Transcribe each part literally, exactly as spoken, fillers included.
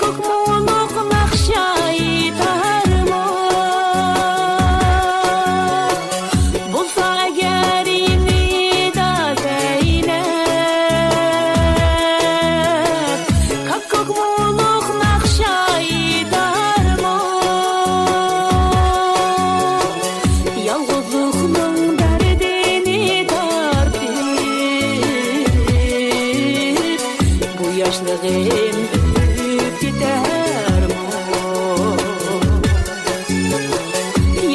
كۆك مۇڭلۇق ناخشا ئېيتارمۇ؟ بولسا ئەگەر يېنىدا زەينەپ، كاككۇك مۇڭلۇق ناخشا ئېيتارمۇ؟ يالغۇزلۇقنىڭ دەردىنى تارتىپ، بۇ ياشلىقىم ئۆتۈپ كېتەرمۇ؟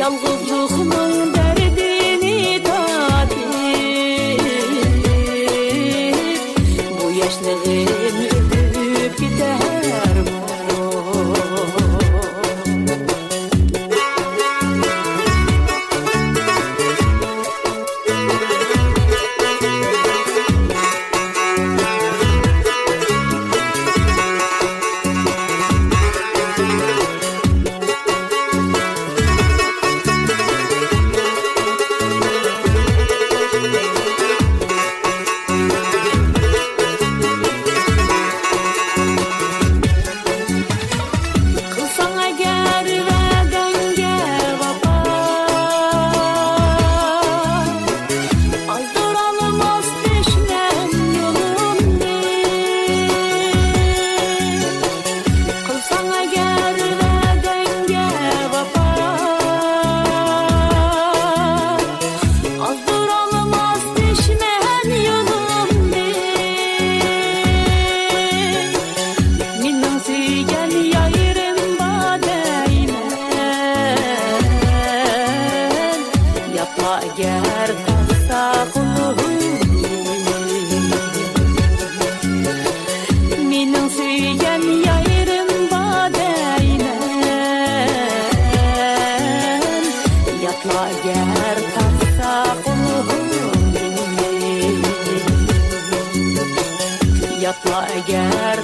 يالغۇزلۇقنىڭ دەردىنى تارتىپ، بۇ ياشلىقىم ئۆتۈپ كېتەرمۇ؟ قىلساڭ ئەگەر ۋەدەڭگە ۋاپا، ئازدۇرالماس دۈشمەن يولۇمنى. قىلساڭ ئەگەر ۋەدەڭگە ۋاپا، ئازدۇرالماس دۈشمەن يولۇمنى. مېنىڭ سۆيگەن يارىم بار دەيمەن، ياپلا ئەگەر تاقسا قولۇڭنى. مېنىڭ سۆيگەن يارىم بار دەيمەن، ياپلا ئەگەر تاقسا قولۇڭنى. ياپلا ئەگەر